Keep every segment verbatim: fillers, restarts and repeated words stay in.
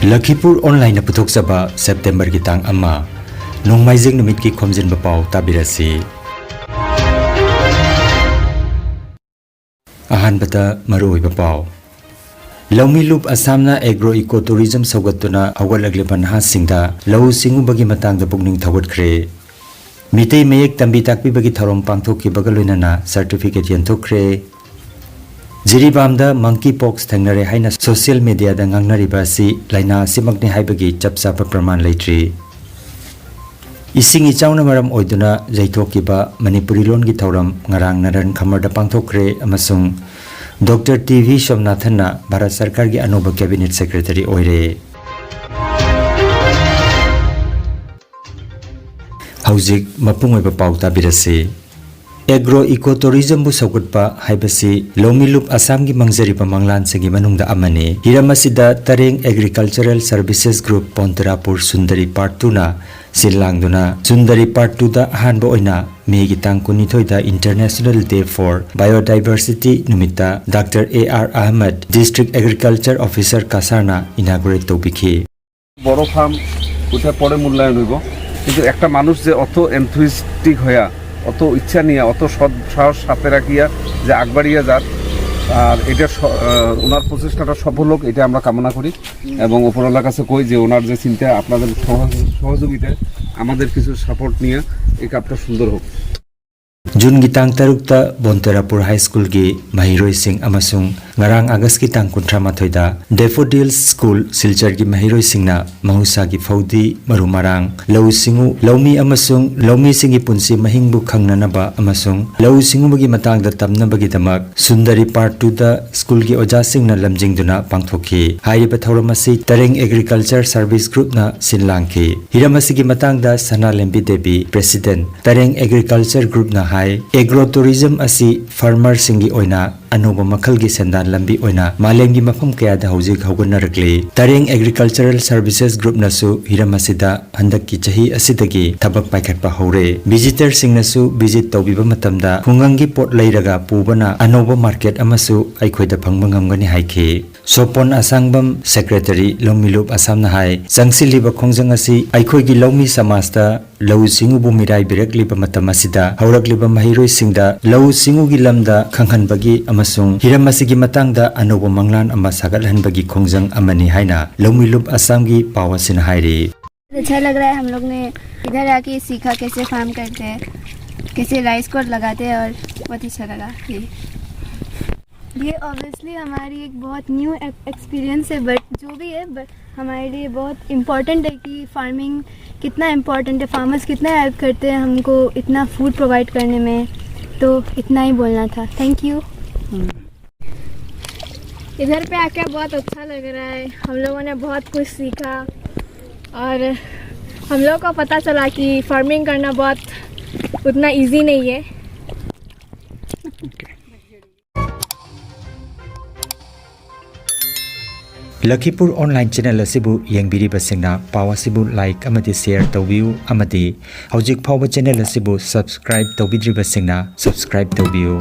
ꯂꯈꯤꯄꯨꯔ ꯑꯣꯟꯂꯥꯏꯟꯅ ꯄꯨꯊꯣꯛꯆꯕ ꯁꯦꯞꯇꯦꯝꯕꯔꯒꯤ ꯇꯥꯡ ꯑꯃ, ꯅꯣꯡꯃꯥꯏꯖꯤꯡ ꯅꯨꯃꯤꯠꯀꯤ ꯈꯣꯝꯖꯤꯟꯕ ꯄꯥꯎ ꯇꯥꯕꯤꯔꯁꯤ꯫ ꯑꯍꯥꯟꯕꯗ ꯃꯔꯨꯑꯣꯏꯕ ꯄꯥꯎ꯫ ꯂꯧꯃꯤ ꯂꯨꯞ ꯑꯁꯥꯝꯅ ꯑꯦꯒ꯭ꯔꯣ ꯏꯀꯣ ꯇꯨꯔꯤꯖꯝ ꯁꯧꯒꯠꯇꯨꯅ ꯍꯧꯒꯠꯂꯛꯂꯤꯕ ꯅꯍꯥꯁꯤꯡꯗ ꯂꯧꯎ ꯁꯤꯡꯎꯕꯒꯤ ꯃꯇꯥꯡꯗ ꯄꯨꯛꯅꯤꯡ ꯊꯧꯒꯠꯈ꯭ꯔꯦ꯫ ꯃꯤꯇꯩ ꯃꯌꯦꯛ ꯇꯝꯕꯤ ꯇꯥꯛꯄꯤꯕꯒꯤ ꯊꯧꯔꯝ ꯄꯥꯡꯊꯣꯛꯈꯤꯕꯒ ꯂꯣꯏꯅꯅ ꯁꯔꯇꯤꯐꯤꯀꯦꯠ ꯌꯦꯟꯊꯣꯛꯈ꯭ꯔꯦ꯫ ꯖꯤꯔꯤꯕꯥꯝꯗ ꯃꯪꯀꯤ ꯄꯣꯛꯁ ꯊꯦꯡꯅꯔꯦ ꯍꯥꯏꯅ ꯁꯣꯁꯤꯌꯦꯜ ꯃꯤꯗꯤꯌꯥꯗ ꯉꯥꯡꯅꯔꯤꯕ ꯑꯁꯤ ꯂꯥꯏꯅꯥ ꯑꯁꯤꯃꯛꯅꯤ ꯍꯥꯏꯕꯒꯤ ꯆꯞ ꯆꯥꯕ ꯄ꯭ꯔꯃꯥꯟ ꯂꯩꯇ꯭ꯔꯤ꯫ ꯏꯁꯤꯡ ꯏꯆꯥꯎꯅ ꯃꯔꯝ ꯑꯣꯏꯗꯨꯅ ꯌꯩꯊꯣꯛꯈꯤꯕ ꯃꯅꯤꯄꯨꯔꯤ ꯂꯣꯟꯒꯤ ꯊꯧꯔꯝ ꯉꯔꯥꯡ ꯅꯔꯟ ꯈꯃꯔꯗ ꯄꯥꯡꯊꯣꯛꯈ꯭ꯔꯦ ꯑꯃꯁꯨꯡ ꯗꯣꯛꯇꯔ ꯇꯤ ꯚꯤ ꯁꯣꯝꯅꯥꯊꯟꯅ ꯚꯥꯔꯠ ꯁꯔꯀꯥꯔꯒꯤ ꯑꯅꯧꯕ ꯀꯦꯕꯤꯅꯦꯠ ꯁꯦꯀ꯭ꯔꯦꯇꯔꯤ ꯑꯣꯏꯔꯦ꯫ ꯍꯧꯖꯤꯛ ꯃꯄꯨꯡ ꯑꯣꯏꯕ ꯄꯥꯎ ꯇꯥꯕꯤꯔꯁꯤ꯫ ꯑꯦꯒ꯭ꯔꯣ ꯏꯀꯣ ꯇꯨꯔꯤꯖꯝꯕꯨ ꯁꯧꯒꯠꯄ ꯍꯥꯏꯕꯁꯤ ꯂꯧꯃꯤ ꯂꯨꯞ ꯑꯁꯥꯝꯒꯤ ꯃꯥꯡꯖꯔꯤꯕ ꯃꯪꯂꯥꯟꯁꯤꯡꯒꯤ ꯃꯅꯨꯡꯗ ꯑꯃꯅꯤ꯫ ꯍꯤꯔꯝ ꯑꯁꯤꯗ ꯇꯔꯦꯡ agricultural services group ꯕꯣꯟꯇꯦꯔꯥꯄꯨꯔ Sundari part ꯇꯨꯅ ꯁꯤꯜ ꯂꯥꯡꯗꯨꯅ ꯁꯨꯟꯗꯔꯤ ꯄꯥꯔꯠ ꯇꯨꯗ ꯑꯍꯥꯟꯕ ꯑꯣꯏꯅ ꯃꯦꯒꯤ ꯇꯥꯡ ꯀꯨꯟꯅꯤꯊꯣꯏꯗ International Day for Biodiversity ꯅꯨꯃꯤꯠꯇ doctor A R Ahmad, district agriculture officer ꯀꯁꯥꯔꯅ ꯏꯅꯥꯒꯨꯔꯦꯠ ꯇꯧꯕꯤꯈꯤ꯫ বড় ফার্ম উঠে পরে মূল্যায়ন হইব, কিন্তু একটা মানুষ যে অত এনথুইস্টিক হইয়া, অত ইচ্ছা নিয়ে, অত সৎ সাহস সাথে রাখিয়া যে আগবাড়িয়া যার, আর এটা স- আহ, ওনার প্রচেষ্টাটা সফল হোক, এটা আমরা কামনা করি। এবং উপরওয়ালার কাছে কই যে ওনার যে চিন্তা, আপনাদের সহজ- সহযোগিতায় আমাদের কিছু সাপোর্ট নিয়ে এই কাজটা সুন্দর হোক। ꯖꯨꯟꯒꯤ ꯇꯥꯡ ꯇꯔꯨꯛꯇ ꯕꯣꯟꯇꯦꯔꯥꯄꯨꯔ ꯍꯥꯏ ꯁ꯭ꯀꯨꯜꯒꯤ ꯃꯍꯩꯔꯣꯏꯁꯤꯡ ꯑꯃꯁꯨꯡ ꯉꯔꯥꯡ ꯑꯥꯒꯁꯀꯤ ꯇꯥꯡ ꯀꯨꯟꯊ꯭ꯔꯥ ꯃꯥꯊꯣꯏꯗ ꯗꯦꯐꯣꯗꯤꯜꯁ ꯁ꯭ꯀꯨꯜ ꯁꯤꯜꯆꯔꯒꯤ ꯃꯍꯩꯔꯣꯏꯁꯤꯡꯅ ꯃꯍꯧꯁꯥꯒꯤ ꯐꯧꯗꯤ, ꯃꯔꯨ ꯃꯔꯥꯡ, ꯂꯧꯎ ꯁꯤꯡꯎ, ꯂꯧꯃꯤ ꯑꯃꯁꯨꯡ ꯂꯧꯃꯤꯁꯤꯡꯒꯤ ꯄꯨꯟꯁꯤ ꯃꯍꯤꯡꯕꯨ ꯈꯪꯅꯅꯕ ꯑꯃꯁꯨꯡ ꯂꯧꯎ ꯁꯤꯡꯎꯕꯒꯤ ꯃꯇꯥꯡꯗ ꯇꯝꯅꯕꯒꯤꯗꯃꯛ ꯁꯨꯟꯗꯔꯤ ꯄꯥꯔꯠ ꯇꯨꯗ ꯁ꯭ꯀꯨꯜꯒꯤ ꯑꯣꯖꯥꯁꯤꯡꯅ ꯂꯝꯖꯤꯡꯗꯨꯅ ꯄꯥꯡꯊꯣꯛꯈꯤ꯫ ꯍꯥꯏꯔꯤꯕ ꯊꯧꯔꯝ ꯑꯁꯤ ꯇꯔꯦꯡ ꯑꯦꯒ꯭ꯔꯤꯀꯜꯆꯔ ꯁꯔꯚꯤꯁ ꯒ꯭ꯔꯨꯞꯅ ꯁꯤꯟ ꯂꯥꯡꯈꯤ꯫ ꯍꯤꯔꯝ ꯑꯁꯤꯒꯤ ꯃꯇꯥꯡꯗ ꯁꯅꯥꯂꯦꯝꯕꯤ ꯗꯦꯕꯤ, ꯄ꯭ꯔꯦꯁꯤꯗꯦꯟꯠ, ꯇꯔꯦꯡ ꯑꯦꯒ꯭ꯔꯤꯀꯜꯆꯔ ꯒ꯭ꯔꯨꯞꯅ ꯍꯥꯏ, ꯑꯦꯒ꯭ꯔꯣ ꯇꯨꯔꯤꯖꯝ ꯑꯁꯤ ꯐꯥꯔꯃꯔꯁꯤꯡꯒꯤ ꯑꯣꯏꯅ ꯑꯅꯧꯕ ꯃꯈꯜꯒꯤ ꯁꯦꯟꯗꯥꯟ ꯂꯝꯕꯤ ꯑꯣꯏꯅ ꯃꯥꯂꯦꯝꯒꯤ ꯃꯐꯝ ꯀꯌꯥꯗ ꯍꯧꯖꯤꯛ ꯍꯧꯒꯠꯅꯔꯛꯂꯤ꯫ ꯇꯔꯦꯡ ꯑꯦꯒ꯭ꯔꯤꯀꯜꯆꯔꯦꯜ ꯁꯔꯚꯤꯁꯦꯁ ꯒ꯭ꯔꯨꯞꯅꯁꯨ ꯍꯤꯔꯝ ꯑꯁꯤꯗ ꯍꯟꯗꯛꯀꯤ ꯆꯍꯤ ꯑꯁꯤꯗꯒꯤ ꯊꯕꯛ ꯄꯥꯏꯈꯠꯄ ꯍꯧꯔꯦ꯫ ꯚꯤꯖꯤꯇꯔꯁꯤꯡꯅꯁꯨ ꯚꯤꯖꯤꯠ ꯇꯧꯕꯤꯕ ꯃꯇꯝꯗ ꯈꯨꯡꯒꯪꯒꯤ ꯄꯣꯠ ꯂꯩꯔꯒ ꯄꯨꯕꯅ ꯑꯅꯧꯕ ꯃꯥꯔꯀꯦꯠ ꯑꯃꯁꯨ ꯑꯩꯈꯣꯏꯗ ꯐꯪꯕ ꯉꯝꯒꯅꯤ ꯍꯥꯏꯈꯤ꯫ ꯁꯣꯄꯣꯟ ꯑꯁꯥꯡꯕꯝ, ꯁꯦꯀ꯭ꯔꯦꯇꯔꯤ, ꯂꯧꯃꯤꯂꯨꯞ ꯑꯁꯥꯝꯅ ꯍꯥꯏ, ꯆꯪꯁꯤꯜꯂꯤꯕ ꯈꯣꯡꯖꯪ ꯑꯁꯤ ꯑꯩꯈꯣꯏꯒꯤ ꯂꯧꯃꯤ ꯁꯃꯥꯖꯇ ꯂꯧꯎ ꯁꯤꯡꯎꯕꯨ ꯃꯤꯔꯥꯏꯕꯤꯔꯛꯂꯤꯕ ꯃꯇꯝ ꯑꯁꯤꯗ ꯍꯧꯔꯛꯂꯤꯕ ꯃꯍꯩꯔꯣꯏꯁꯤꯡꯗ ꯂꯧꯎ ꯁꯤꯡꯎꯒꯤ ꯂꯝꯗ ꯈꯪꯍꯟꯕꯒꯤ ꯑꯃꯁꯨꯡ ꯍꯤꯔꯝ ꯑꯁꯤꯒꯤ ꯃꯇꯥꯡꯗ ꯑꯅꯧꯕ ꯃꯪꯂꯥꯟ ꯑꯃ ꯁꯥꯒꯠꯍꯟꯕꯒꯤ ꯈꯣꯡꯖꯪ ꯑꯃꯅꯤ ꯍꯥꯏꯅ ꯂꯧꯃꯤꯂꯨꯞ ꯑꯁꯥꯝꯒꯤ ꯄꯥꯎ ꯑꯁꯤꯅ ꯍꯥꯏꯔꯤ꯫ अच्छा लग रहा है। हम लोग ने इधर आके सीखा कैसे फार्म करते हैं, कैसे राइस को लगाते हैं, और बहुत अच्छा लगा। ये ये ऑब्वियसली हमारी एक बहुत न्यू एक्सपीरियंस है, बट जो भी है, बट हमारे लिए बहुत इम्पॉर्टेंट है कि फार्मिंग कितना इम्पॉर्टेंट है, फार्मर्स कितना हेल्प करते हैं हमको इतना फूड प्रोवाइड करने में। तो इतना ही बोलना था। Thank you. इधर पे आके बहुत अच्छा लग रहा है। हम लोगों ने बहुत कुछ सीखा और हम लोग को पता चला कि फार्मिंग करना बहुत उतना इजी नहीं है। ꯂꯈꯤꯄꯨꯔ ꯑꯣꯟꯂꯥꯏꯟ ꯆꯦꯅꯦꯜ ꯑꯁꯤꯕꯨ ꯌꯦꯡꯕꯤꯔꯤꯕꯁꯤꯡꯅ ꯄꯥꯎ ꯑꯁꯤꯕꯨ ꯂꯥꯏꯛ ꯑꯃꯗꯤ ꯁꯦꯌꯔ ꯇꯧꯕꯤꯌꯨ ꯑꯃꯗꯤ ꯍꯧꯖꯤꯛ ꯐꯥꯎꯕ ꯆꯦꯅꯦꯜ ꯑꯁꯤꯕꯨ ꯁꯕꯁꯀ꯭ꯔꯥꯏꯕ ꯇꯧꯕꯤꯗ꯭ꯔꯤꯕꯁꯤꯡꯅ ꯁꯕꯁꯀ꯭ꯔꯥꯏꯕ ꯇꯧꯕꯤꯌꯨ꯫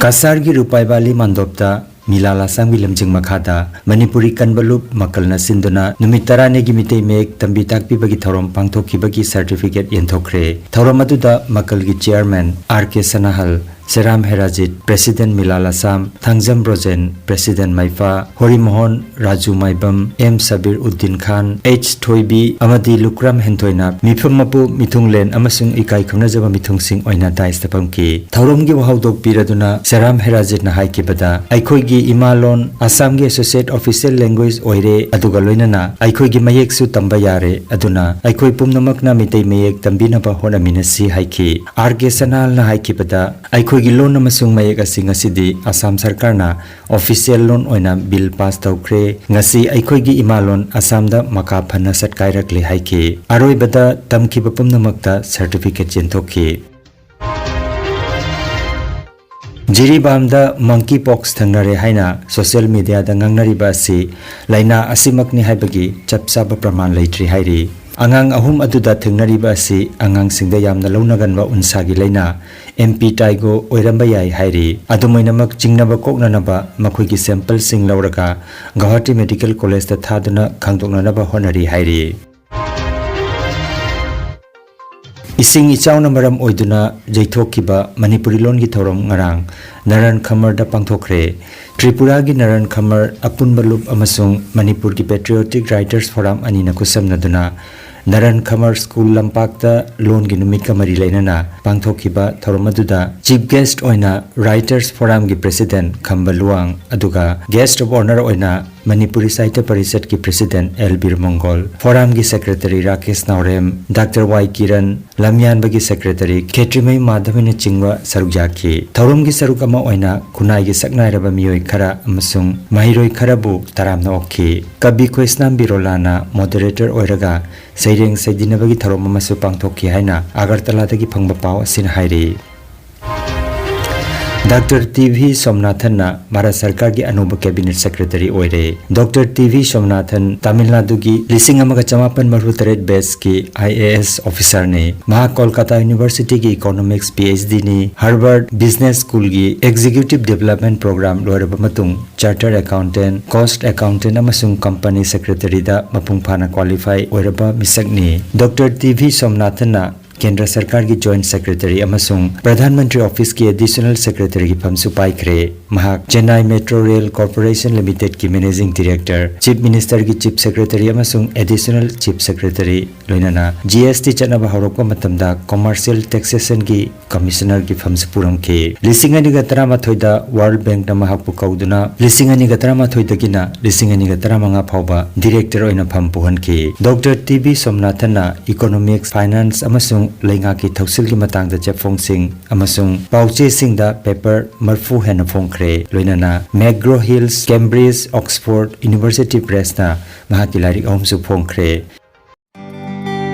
ꯀꯁꯥꯔꯒꯤ ꯔꯨꯄꯥꯏ ꯚꯦꯂꯤ ꯃꯥꯟꯗꯣꯞꯇ ꯃꯤꯂꯥꯜ ꯑꯁꯥꯝꯒꯤ ꯂꯝꯖꯤꯡ ꯃꯈꯥꯗ ꯃꯅꯤꯄꯨꯔꯤ ꯀꯟꯕ ꯂꯨꯞ ꯃꯀꯜꯅ ꯁꯤꯟꯗꯨꯅ ꯅꯨꯃꯤꯠ ꯇꯔꯥꯅꯤꯒꯤ ꯃꯤꯇꯩ ꯃꯌꯦꯛ ꯇꯝꯕꯤ ꯇꯥꯛꯄꯤꯕꯒꯤ ꯊꯧꯔꯝ ꯄꯥꯡꯊꯣꯛꯈꯤꯕꯒꯤ ꯁꯔꯇꯤꯐꯤꯀꯦꯠ ꯌꯦꯟꯊꯣꯛꯈ꯭ꯔꯦ꯫ ꯊꯧꯔꯝ ꯑꯗꯨꯗ ꯃꯀꯜꯒꯤ chairman R K Sanahal, Seram Herajit, president Milal Asham, Thangjam Brojen, president Meipha, Horimohon, Raju Maibam, M Sabir Uddin Khan, H Thoibi ꯑꯃꯗꯤ ꯂꯨꯀ꯭ꯔꯥꯝ ꯍꯦꯟꯊꯣꯏꯅ ꯃꯤꯐꯝ ꯃꯄꯨ, ꯃꯤꯊꯨꯡꯂꯦꯟ ꯑꯃꯁꯨꯡ ꯏꯀꯥꯏ ꯈꯨꯝꯅꯖꯕ ꯃꯤꯊꯨꯡꯁꯤꯡ ꯑꯣꯏꯅ ꯗꯥꯏꯁꯇ ꯐꯝꯈꯤ꯫ ꯊꯧꯔꯝꯒꯤ ꯋꯥꯍꯧꯗꯣꯛ ꯄꯤꯔꯗꯨꯅ ꯁꯦꯔꯥꯝ ꯍꯦꯔꯥꯖꯤꯠꯅ ꯍꯥꯏꯈꯤꯕꯗ, ꯑꯩꯈꯣꯏꯒꯤ ꯏꯃꯥ ꯂꯣꯟ ꯑꯁꯥꯝꯒꯤ ꯑꯦꯁꯣꯁꯤꯌꯦꯠ ꯑꯣꯐꯤꯁꯤꯌꯦꯜ ꯂꯦꯡꯒ꯭ꯋꯦꯖ ꯑꯣꯏꯔꯦ, ꯑꯗꯨꯒ ꯂꯣꯏꯅꯅ ꯑꯩꯈꯣꯏꯒꯤ ꯃꯌꯦꯛꯁꯨ ꯇꯝꯕ ꯌꯥꯔꯦ, ꯑꯗꯨꯅ ꯑꯩꯈꯣꯏ ꯄꯨꯝꯅꯃꯛꯅ ꯃꯤꯇꯩ ꯃꯌꯦꯛ ꯇꯝꯕꯤꯅꯕ ꯍꯣꯠꯅꯃꯤꯟꯅꯁꯤ ꯍꯥꯏꯈꯤ꯫ ꯑꯥꯔ ꯀꯦ ꯁꯅꯥꯍꯜꯅ ꯍꯥꯏꯈꯤꯕꯗ, ꯑꯩꯈꯣꯏꯒꯤ ꯂꯣꯟ ꯑꯃꯁꯨꯡ ꯃꯌꯦꯛ ꯑꯁꯤ ꯉꯁꯤꯗꯤ ꯑꯁꯥꯝ ꯁꯔꯀꯥꯔꯅ ꯑꯣꯐꯤꯁꯤꯌꯦꯜ ꯂꯣꯟ ꯑꯣꯏꯅ ꯕꯤꯜ ꯄꯥꯁ ꯇꯧꯈ꯭ꯔꯦ꯫ ꯉꯁꯤ ꯑꯩꯈꯣꯏꯒꯤ ꯏꯃꯥ ꯂꯣꯟ ꯑꯁꯥꯝꯗ ꯃꯀꯥ ꯐꯅ ꯁꯠꯀꯥꯏꯔꯛꯂꯦ ꯍꯥꯏꯈꯤ꯫ ꯑꯔꯣꯏꯕꯗ ꯇꯝꯈꯤꯕ ꯄꯨꯝꯅꯃꯛꯇ ꯁꯔꯇꯤꯐꯤꯀꯦꯠ ꯌꯦꯟꯊꯣꯛꯈꯤ꯫ ꯖꯤꯔꯤꯕꯥꯝꯗ ꯃꯪꯀꯤ ꯄꯣꯛꯁ ꯊꯦꯡꯅꯔꯦ ꯍꯥꯏꯅ ꯁꯣꯁꯤꯌꯦꯜ ꯃꯤꯗꯤꯌꯥꯗ ꯉꯥꯡꯅꯔꯤꯕ ꯑꯁꯤ ꯂꯥꯏꯅꯥ ꯑꯁꯤꯃꯛꯅꯤ ꯍꯥꯏꯕꯒꯤ ꯆꯞ ꯆꯥꯕ ꯄ꯭ꯔꯃꯥꯟ ꯂꯩꯇ꯭ꯔꯤ ꯍꯥꯏꯔꯤ꯫ ꯑꯉꯥꯡ ꯑꯍꯨꯝ ꯑꯗꯨꯗ ꯊꯦꯡꯅꯔꯤꯕ ꯑꯁꯤ ꯑꯉꯥꯡꯁꯤꯡꯗ ꯌꯥꯝꯅ ꯂꯧꯅꯒꯟꯕ ꯎꯟꯁꯥꯒꯤ ꯂꯥꯏꯅꯥ, ꯑꯦꯝ ꯄꯤ ꯇꯥꯏꯒꯣ, ꯑꯣꯏꯔꯝꯕ ꯌꯥꯏ ꯍꯥꯏꯔꯤ꯫ ꯑꯗꯨꯃꯥꯏꯅꯃꯛ, ꯆꯤꯡꯅꯕ ꯀꯣꯛꯅꯅꯕ ꯃꯈꯣꯏꯒꯤ sample ꯁꯤꯡ ꯂꯧꯔꯒ ꯒꯧꯍꯥꯇꯤ ꯃꯦꯗꯤꯀꯦꯜ ꯀꯣꯂꯦꯖꯇ ꯊꯥꯗꯨꯅ ꯈꯪꯗꯣꯛꯅꯅꯕ ꯍꯣꯠꯅꯔꯤ ꯍꯥꯏꯔꯤ꯫ ꯏꯁꯤꯡ ꯏꯆꯥꯎꯅ ꯃꯔꯝ ꯑꯣꯏꯗꯨꯅ ꯌꯩꯊꯣꯛꯈꯤꯕ ꯃꯅꯤꯄꯨꯔꯤ ꯂꯣꯟꯒꯤ ꯊꯧꯔꯝ ꯉꯔꯥꯡ ꯅꯔꯟ ꯈꯃꯔꯗ ꯄꯥꯡꯊꯣꯛꯈ꯭ꯔꯦ꯫ ꯇ꯭ꯔꯤꯄꯨꯔꯥꯒꯤ ꯅꯔꯟ ꯈꯃꯔ ꯑꯄꯨꯟꯕ ꯂꯨꯞ ꯑꯃꯁꯨꯡ ꯃꯅꯤꯄꯨꯔꯒꯤ Patriotic Writers Forum ꯑꯅꯤꯅ ꯈꯨꯠꯁꯝꯅꯗꯨꯅ ꯅꯔꯟ ꯈꯃꯔ ꯁ꯭ꯀꯨꯜ ꯂꯝꯄꯥꯛꯇ ꯂꯣꯟꯒꯤ ꯅꯨꯃꯤꯠꯀ ꯃꯔꯤ ꯂꯩꯅꯅ ꯄꯥꯡꯊꯣꯛꯈꯤꯕ ꯊꯧꯔꯝ ꯑꯗꯨꯗ Chief Guest ꯑꯣꯏꯅ Writers Forumꯒꯤ President ꯈꯝꯕ ꯂꯨꯋꯥꯡ, ꯑꯗꯨꯒ Guest of Honour ꯑꯣꯏꯅ ꯃꯅꯤꯄꯨꯔꯤ ꯁꯥꯍꯤꯇ꯭ꯌ ꯄꯔꯤꯁꯠꯀꯤ President ꯑꯦꯜ ꯕꯤꯔꯃꯪꯒꯣꯜ, Forumꯒꯤ Secretary Rakesh Naorem, doctor Y Kiran, ꯂꯝꯌꯥꯟꯕꯒꯤ Secretary ꯈꯦꯇ꯭ꯔꯤꯃꯌꯨꯝ ꯃꯥꯙꯕꯅꯆꯤꯡꯕ ꯁꯔꯨꯛ ꯌꯥꯈꯤ꯫ ꯊꯧꯔꯝꯒꯤ ꯁꯔꯨꯛ ꯑꯃ ꯑꯣꯏꯅ ꯈꯨꯟꯅꯥꯏꯒꯤ ꯁꯛꯅꯥꯏꯔꯕ ꯃꯤꯑꯣꯏ ꯈꯔ ꯑꯃꯁꯨꯡ ꯃꯍꯩꯔꯣꯏ ꯈꯔꯕꯨ ꯇꯔꯥꯝꯅ ꯑꯣꯛꯈꯤ꯫ ꯀꯕꯤ ꯈꯣꯏꯁꯅꯥꯝ ꯕꯤꯔꯣꯂꯥꯅ moderator ꯑꯣꯏꯔꯒ ꯁꯩꯔꯦꯡ ꯁꯩꯗꯤꯟꯅꯕꯒꯤ ꯊꯧꯔꯝ ꯑꯃꯁꯨ ꯄꯥꯡꯊꯣꯛꯈꯤ ꯍꯥꯏꯅ ꯑꯒꯔꯇꯂꯥꯗꯒꯤ ꯐꯪꯕ ꯄꯥꯎ ꯑꯁꯤꯅ ꯍꯥꯏꯔꯤ꯫ ꯗꯥꯛꯇꯔ ꯇꯤ ꯚꯤ ꯁꯣꯝꯅꯥꯊꯟꯅ ꯚꯥꯔꯠ ꯁꯔꯀꯥꯔꯒꯤ ꯑꯅꯧꯕ Cabinet Secretary ꯑꯣꯏꯔꯦ꯫ ꯗꯣꯛꯇꯔ ꯇꯤ ꯚꯤ ꯁꯣꯝꯅꯥꯊꯟ ꯇꯥꯃꯤꯜ ꯅꯥꯗꯨꯒꯤ ꯂꯤꯁꯤꯡ ꯑꯃꯒ ꯆꯃꯥꯄꯟ ꯃꯔꯤꯐꯨ ꯇꯔꯦꯠ batchꯀꯤ I A S officerꯅꯤ꯫ ꯃꯍꯥꯛ Kolkata Universityꯒꯤ Economics PhDꯅꯤ꯫ Harvard Business Schoolꯒꯤ Executive Development Program ꯂꯣꯏꯔꯕ ꯃꯇꯨꯡ Chartered Accountant, Cost Accountant ꯑꯃꯁꯨꯡ Company Secretaryꯗ ꯃꯄꯨꯡ ꯐꯥꯅ qualify ꯑꯣꯏꯔꯕ ꯃꯤꯁꯛꯅꯤ꯫ ꯗꯣꯛꯇꯔ ꯇꯤ ꯚꯤ ꯁꯣꯝꯅꯥꯊꯟꯅ ꯀꯦꯟꯗ꯭ꯔ ꯁꯔꯀꯥꯔꯒꯤ Joint Secretary ꯑꯃꯁꯨꯡ ꯄ꯭ꯔꯙꯥꯟ ꯃꯟꯇ꯭ꯔꯤ ꯑꯣꯐꯤꯁꯀꯤ Additional Secretaryꯒꯤ ꯐꯝꯁꯨ ꯄꯥꯏꯈ꯭ꯔꯦ꯫ ꯃꯍꯥꯛ Chennai Metro Rail Corporation Limitedꯀꯤ Managing Director, Chief Ministerꯒꯤ Chief Secretary ꯑꯃꯁꯨꯡ Additional Chief Secretary, ꯂꯣꯏꯅꯅ G S T ꯆꯠꯅꯕ ꯍꯧꯔꯛꯄ ꯃꯇꯝꯗ Commercial Taxationꯒꯤ Commissionerꯒꯤ ꯐꯝꯁꯨ ꯄꯨꯔꯝꯈꯤ꯫ ꯂꯤꯁꯤꯡ ꯑꯅꯤꯒ ꯇꯔꯥꯃꯥꯊꯣꯏꯗ World Bankꯅ ꯃꯍꯥꯛꯄꯨ ꯀꯧꯗꯨꯅ ꯂꯤꯁꯤꯡ ꯑꯅꯤꯒ ꯇꯔꯥꯃꯥꯊꯣꯏꯗꯒꯤꯅ ꯂꯤꯁꯤꯡ ꯑꯅꯤꯒ ꯇꯔꯥꯃꯉꯥ ꯐꯥꯎꯕ Director ꯑꯣꯏꯅ ꯐꯝ ꯄꯨꯍꯟꯈꯤ꯫ ꯗꯣꯛꯇꯔ ꯇꯤ ꯚꯤ ꯁꯣꯝꯅꯥꯊꯟꯅ Economics, Finance ꯑꯃꯁꯨꯡ ꯂꯩꯉꯥꯛꯀꯤ ꯊꯧꯁꯤꯜꯒꯤ ꯃꯇꯥꯡꯗ ꯆꯦꯐꯣꯡꯁꯤꯡ ꯑꯃꯁꯨꯡ ꯄꯥꯎꯆꯦꯁꯤꯡꯗ paper ꯃꯔꯤꯐꯨ ꯍꯦꯟꯅ ꯐꯣꯡꯈ꯭ꯔꯦ꯫ ꯂꯣꯏꯅꯅ McGraw Hill, Cambridge, Oxford University Pressꯅ ꯃꯍꯥꯛꯀꯤ ꯂꯥꯏꯔꯤꯛ ꯑꯍꯨꯝꯁꯨ ꯐꯣꯡꯈ꯭ꯔꯦ꯫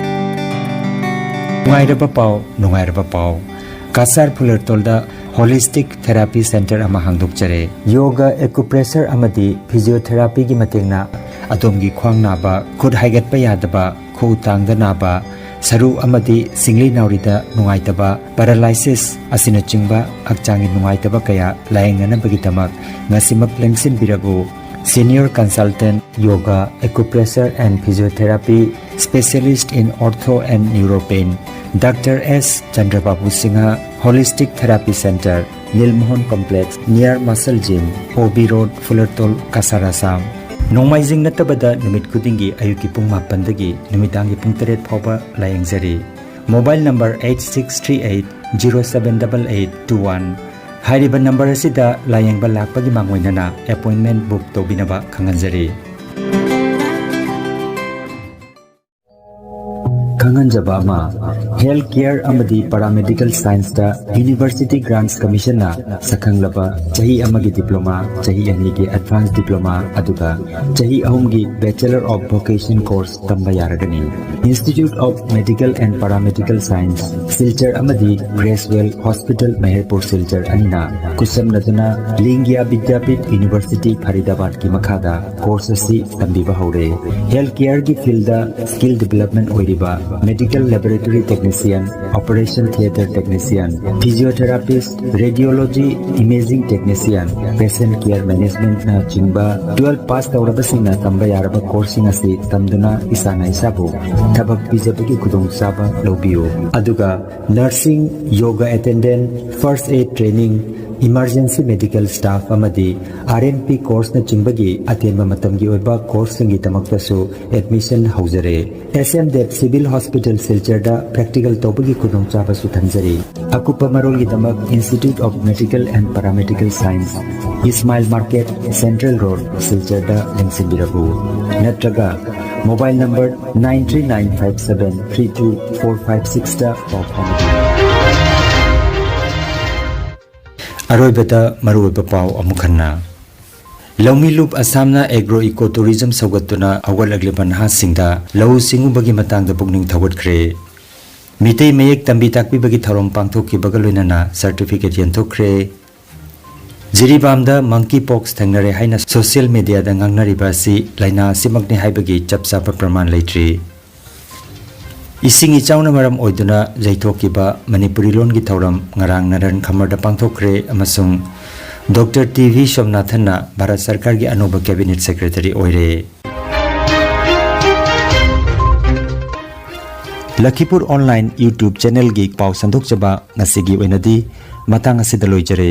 ꯅꯨꯡꯉꯥꯏꯔꯕ ꯄꯥꯎ, ꯅꯨꯡꯉꯥꯏꯔꯕ ꯄꯥꯎ꯫ ꯀꯁꯥꯔ ꯐꯨꯂꯔꯇꯣꯜꯗ Holistic Therapy Centre ꯑꯃ ꯍꯥꯡꯗꯣꯛꯆꯔꯦ꯫ Yoga, Acupressure ꯑꯃꯗꯤ Physiotherapyꯒꯤ ꯃꯇꯦꯡꯅ ꯑꯗꯣꯝꯒꯤ ꯈ꯭ꯋꯥꯡ ꯅꯥꯕ, ꯈꯨꯠ ꯍꯥꯏꯒꯠꯄ ꯌꯥꯗꯕ, ꯈꯨꯎ ꯇꯥꯡꯗ ꯅꯥꯕ, ꯁꯔꯨ ꯑꯃꯗꯤ ꯁꯤꯡꯂꯤ ꯅꯥꯎꯔꯤꯗ ꯅꯨꯡꯉꯥꯏꯇꯕ, paralysis ꯑꯁꯤꯅꯆꯤꯡꯕ ꯍꯛꯆꯥꯡꯒꯤ ꯅꯨꯡꯉꯥꯏꯇꯕ ꯀꯌꯥ ꯂꯥꯌꯦꯡꯅꯅꯕꯒꯤꯗꯃꯛ ꯉꯁꯤꯃꯛ ꯂꯦꯡꯁꯤꯟꯕꯤꯔꯕꯨ꯫ Senior Consultant Yoga, Acupressure and Physiotherapy, Specialist in Ortho and Neuropain, Doctor S Chandrababu Singha, Holistic Therapy Center, Nilmohan Complex, near Muscle Gym, O B Road, Fulartol, Kasar, Assam꯫ ꯅꯣꯡꯃꯥꯏꯖꯤꯡ ꯅꯠꯇꯕꯗ ꯅꯨꯃꯤꯠ ꯈꯨꯗꯤꯡꯒꯤ ꯑꯌꯨꯛꯀꯤ ꯄꯨꯡ ꯃꯥꯄꯟꯗꯒꯤ ꯅꯨꯃꯤꯗꯥꯡꯒꯤ ꯄꯨꯡ ꯇꯔꯦꯠ ꯐꯥꯎꯕ ꯂꯥꯌꯦꯡꯖꯔꯤ꯫ Mobile number eight six three eight zero seven double eight two one꯫ ꯍꯥꯏꯔꯤꯕ ꯅꯝꯕꯔ ꯑꯁꯤꯗ ꯂꯥꯌꯦꯡꯕ ꯂꯥꯛꯄꯒꯤ ꯃꯥꯡꯑꯣꯏꯅꯅ appointment book ꯇꯧꯕꯤꯅꯕ ꯈꯪꯍꯟꯖꯔꯤ꯫ ꯈꯪꯍꯟꯖꯕ ꯑꯃ, health care ꯑꯃꯗꯤ paramedical scienceꯇ University Grants Commissionꯅ ꯁꯛꯈꯪꯂꯕ ꯆꯍꯤ ꯑꯃꯒꯤ diploma, ꯆꯍꯤ ꯑꯅꯤꯒꯤ advanced diploma, ꯑꯗꯨꯒ ꯆꯍꯤ ꯑꯍꯨꯝꯒꯤ Bachelor of Vocation course ꯇꯝꯕ ꯌꯥꯔꯒꯅꯤ꯫ Institute of Medical and Paramedical Science, Silchar ꯑꯃꯗꯤ Gracewell Hospital, ꯃꯍꯦꯔꯄꯨꯔ, ꯁꯤꯜꯆꯔ ꯑꯅꯤꯅ ꯈꯨꯠꯁꯝꯅꯗꯨꯅ ꯂꯤꯡꯒ꯭ꯌꯥ ꯕꯤꯗ꯭ꯌꯥꯄꯤꯊ University, ꯐꯔꯤꯗꯥꯕꯥꯗꯀꯤ ꯃꯈꯥꯗ course ꯑꯁꯤ ꯇꯝꯕꯤꯕ ꯍꯧꯔꯦ꯫ Health careꯒꯤ fieldꯗ skill development ꯑꯣꯏꯔꯤꯕ medical laboratory technician, operation theatre technician, physiotherapist, radiology, imaging technician, patient care managementꯅ ꯆꯤꯡꯕ twelve pass ꯇꯧꯔꯕꯁꯤꯡꯅ ꯇꯝꯕ ꯌꯥꯔꯕ courseꯁꯤꯡ ꯑꯁꯤ ꯇꯝꯗꯨꯅ ꯏꯁꯥꯅ ꯏꯁꯥꯕꯨ ꯊꯕꯛ ꯄꯤꯖꯕꯒꯤ ꯈꯨꯗꯣꯡꯆꯥꯕ ꯂꯧꯕꯤꯌꯨ꯫ ꯑꯗꯨꯒ nursing, yoga attendant, first aid training, emergency medical staff ꯑꯃꯗꯤ R M P courseꯅꯆꯤꯡꯕꯒꯤ ꯑꯇꯦꯟꯕ ꯃꯇꯝꯒꯤ ꯑꯣꯏꯕ courseꯁꯤꯡꯒꯤꯗꯃꯛꯇꯁꯨ admission ꯍꯧꯖꯔꯦ꯫ S M Dev Civil Hospital, ꯁꯤꯜꯆꯔꯗ practical ꯇꯧꯕꯒꯤ ꯈꯨꯗꯣꯡꯆꯥꯕꯁꯨ ꯊꯝꯖꯔꯤ꯫ ꯑꯀꯨꯞꯄ ꯃꯔꯣꯜꯒꯤꯗꯃꯛ Institute of Medical and Paramedical Science, Ismail Market, Central Road, ꯁꯤꯜꯆꯔꯗ ꯂꯦꯡꯁꯤꯟꯕꯤꯔꯛꯎ꯫ ꯅꯠꯇ꯭ꯔꯒ mobile number nine three nine five seven three two four five sixꯇ ꯄꯥꯎ ꯐꯥꯎꯅꯕꯤꯌꯨ꯫ ꯑꯔꯣꯏꯕꯗ ꯃꯔꯨꯑꯣꯏꯕ ꯄꯥꯎ ꯑꯃꯨꯛ ꯍꯟꯅ꯫ ꯂꯧꯃꯤ ꯂꯨꯞ ꯑꯁꯥꯝꯅ agro eco tourism ꯁꯧꯒꯠꯇꯨꯅ ꯍꯧꯒꯠꯂꯛꯂꯤꯕ ꯅꯍꯥꯁꯤꯡꯗ ꯂꯧꯎ ꯁꯤꯡꯎꯕꯒꯤ ꯃꯇꯥꯡꯗ ꯄꯨꯛꯅꯤꯡ ꯊꯧꯒꯠꯈ꯭ꯔꯦ꯫ ꯃꯤꯇꯩ ꯃꯌꯦꯛ ꯇꯝꯕꯤ ꯇꯥꯛꯄꯤꯕꯒꯤ ꯊꯧꯔꯝ ꯄꯥꯡꯊꯣꯛꯈꯤꯕꯒ ꯂꯣꯏꯅꯅ certificate ꯌꯦꯟꯊꯣꯛꯈ꯭ꯔꯦ꯫ ꯖꯤꯔꯤꯕꯥꯝꯗ monkey pox ꯊꯦꯡꯅꯔꯦ ꯍꯥꯏꯅ social mediaꯗ ꯉꯥꯡꯅꯔꯤꯕ ꯑꯁꯤ ꯂꯥꯏꯅꯥ ꯑꯁꯤꯃꯛꯅꯤ ꯍꯥꯏꯕꯒꯤ ꯆꯞ ꯆꯥꯕ ꯄ꯭ꯔꯃꯥꯟ ꯂꯩꯇ꯭ꯔꯤ꯫ ꯏꯁꯤꯡ ꯏꯆꯥꯎꯅ ꯃꯔꯝ ꯑꯣꯏꯗꯨꯅ ꯌꯩꯊꯣꯛꯈꯤꯕ ꯃꯅꯤꯄꯨꯔꯤ ꯂꯣꯟꯒꯤ ꯊꯧꯔꯝ ꯉꯔꯥꯡ ꯅꯔꯟ ꯈꯝꯃꯔꯗ ꯄꯥꯡꯊꯣꯛꯈ꯭ꯔꯦ ꯑꯃꯁꯨꯡ ꯗꯣꯛꯇꯔ ꯇꯤ ꯚꯤ ꯁꯣꯝꯅꯥꯊꯟꯅ ꯚꯥꯔꯠ ꯁꯔꯀꯥꯔꯒꯤ ꯑꯅꯧꯕ ꯀꯦꯕꯤꯅꯦꯠ ꯁꯦꯀ꯭ꯔꯦꯇꯔꯤ ꯑꯣꯏꯔꯦ꯫ ꯂꯈꯤꯄꯨꯔ ꯑꯣꯟꯂꯥꯏꯟ YouTube ꯆꯦꯅꯦꯜꯒꯤ ꯄꯥꯎ ꯁꯟꯗꯣꯛꯆꯕ ꯉꯁꯤꯒꯤ ꯑꯣꯏꯅꯗꯤ ꯃꯇꯥꯡ ꯑꯁꯤꯗ ꯂꯣꯏꯖꯔꯦ꯫